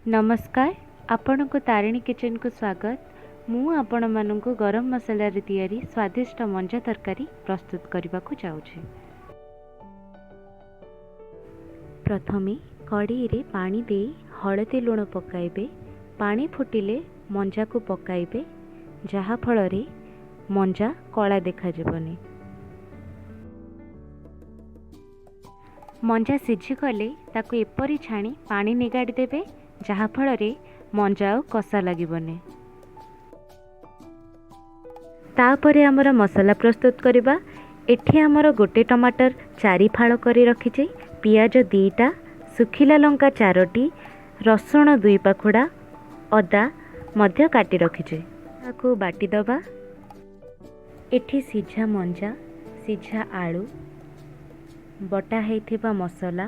ନମସ୍କାର, ଆପଣଙ୍କୁ ତାରିଣୀ କିଚେନକୁ ସ୍ୱାଗତ। ମୁଁ ଆପଣମାନଙ୍କୁ ଗରମ ମସଲାରେ ତିଆରି ସ୍ୱାଦିଷ୍ଟ ମଞ୍ଜା ତରକାରୀ ପ୍ରସ୍ତୁତ କରିବାକୁ ଯାଉଛି। ପ୍ରଥମେ କଡ଼େଇରେ ପାଣି ଦେଇ ହଳଦୀ ଲୁଣ ପକାଇବେ। ପାଣି ଫୁଟିଲେ ମଞ୍ଜାକୁ ପକାଇବେ, ଯାହାଫଳରେ ମଞ୍ଜା କଳା ଦେଖାଯିବନି। ମଞ୍ଜା ସିଝିଗଲେ ତାକୁ ଏପରି ଛାଣି ପାଣି ନିଗାଡ଼ି ଦେବେ, ଯାହାଫଳରେ ମଞ୍ଜା ଆଉ କଷା ଲାଗିବନି। ତାପରେ ଆମର ମସଲା ପ୍ରସ୍ତୁତ କରିବା। ଏଠି ଆମର ଗୋଟେ ଟମାଟର 4 ଫାଳ କରି ରଖିଛି, ପିଆଜ 2ଟା, ଶୁଖିଲା ଲଙ୍କା 4ଟି, ରସୁଣ 2 ପାଖୁଡ଼ା, ଅଦା ମଧ୍ୟ କାଟି ରଖିଛି। ତାକୁ ବାଟିଦେବା। ଏଠି ସିଝା ମଞ୍ଜା, ସିଝା ଆଳୁ, ବଟା ହେଇଥିବା ମସଲା,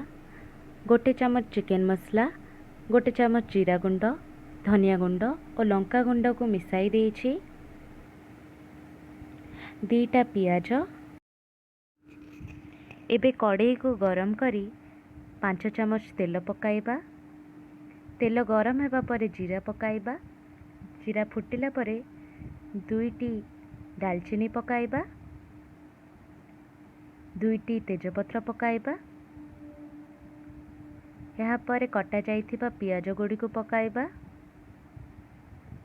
1 ଚାମଚ ଚିକେନ୍ ମସଲା, 1 ଚାମଚ ଜିରା ଗୁଣ୍ଡ, ଧନିଆ ଗୁଣ୍ଡ ଓ ଲଙ୍କା ଗୁଣ୍ଡକୁ ମିଶାଇ ଦେଇଛି। 2ଟା ପିଆଜ। ଏବେ କଡ଼େଇକୁ ଗରମ କରି 5 ଚାମଚ ତେଲ ପକାଇବା। ତେଲ ଗରମ ହେବା ପରେ ଜିରା ପକାଇବା। ଜିରା ଫୁଟିଲା ପରେ 2ଟି ଡାଲଚିନି ପକାଇବା, 2ଟି ତେଜପତ୍ର ପକାଇବା। ଏହାପରେ କଟା ଯାଇଥିବା ପିଆଜ ଗୁଡ଼ିକୁ ପକାଇବା,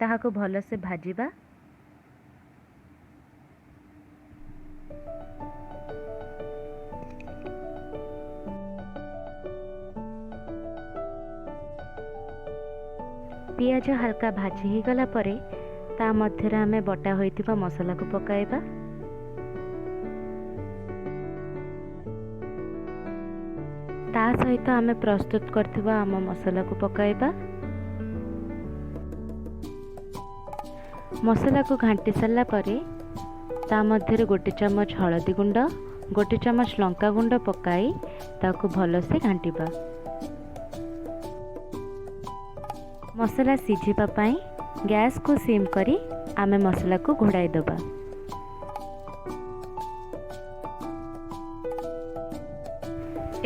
ତାହାକୁ ଭଲସେ ଭାଜିବା। ପିଆଜ ହାଲକା ଭାଜି ହେଇଗଲା ପରେ ତା ମଧ୍ୟରେ ଆମେ ବଟା ହୋଇଥିବା ମସଲାକୁ ପକାଇବା। ତା ସହିତ ଆମେ ପ୍ରସ୍ତୁତ କରିଥିବା ଆମ ମସଲାକୁ ପକାଇବା। ମସଲାକୁ ଘାଣ୍ଟି ସାରିଲା ପରେ ତା ମଧ୍ୟରେ 1 ଚାମଚ ହଳଦୀ ଗୁଣ୍ଡ, 1 ଚାମଚ ଲଙ୍କା ଗୁଣ୍ଡ ପକାଇ ତାକୁ ଭଲସେ ଘାଣ୍ଟିବା। ମସଲା ସିଝିବା ପାଇଁ ଗ୍ୟାସକୁ ସିମ୍ କରି ଆମେ ମସଲାକୁ ଘୋଡ଼ାଇ ଦେବା।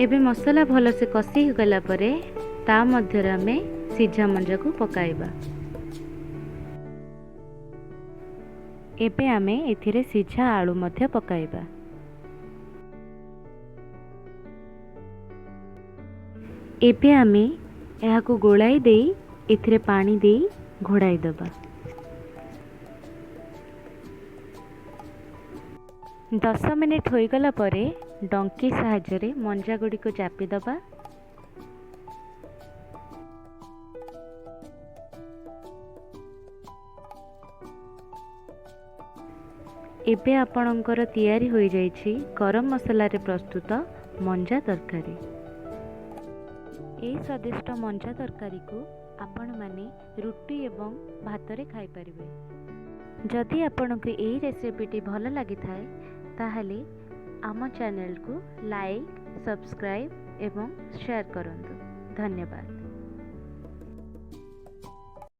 ଏବେ ମସଲା ଭଲସେ କଷି ହେଇଗଲା ପରେ ତା ମଧ୍ୟରେ ଆମେ ସିଝା ମଞ୍ଜାକୁ ପକାଇବା। ଏବେ ଆମେ ଏଥିରେ ସିଝା ଆଳୁ ମଧ୍ୟ ପକାଇବା। ଏବେ ଆମେ ଏହାକୁ ଗୋଳାଇ ଦେଇ ଏଥିରେ ପାଣି ଦେଇ ଘୋଡ଼ାଇ ଦେବା। 10 ମିନିଟ୍ ହୋଇଗଲା ପରେ ଡଙ୍କି ସାହାଯ୍ୟରେ ମଞ୍ଜା ଗୁଡ଼ିକୁ ଚାପିଦେବା। ଏବେ ଆପଣଙ୍କର ତିଆରି ହୋଇଯାଇଛି ଗରମ ମସଲାରେ ପ୍ରସ୍ତୁତ ମଞ୍ଜା ତରକାରୀ। ଏହି ସ୍ୱାଦିଷ୍ଟ ମଞ୍ଜା ତରକାରୀକୁ ଆପଣମାନେ ରୁଟି ଏବଂ ଭାତରେ ଖାଇପାରିବେ। ଯଦି ଆପଣଙ୍କୁ ଏହି ରେସିପିଟି ଭଲ ଲାଗିଥାଏ, ତାହେଲେ ଆମ ଚ୍ୟାନେଲକୁ ଲାଇକ୍, ସବସ୍କ୍ରାଇବ୍ ଏବଂ ସେୟାର କରନ୍ତୁ। ଧନ୍ୟବାଦ।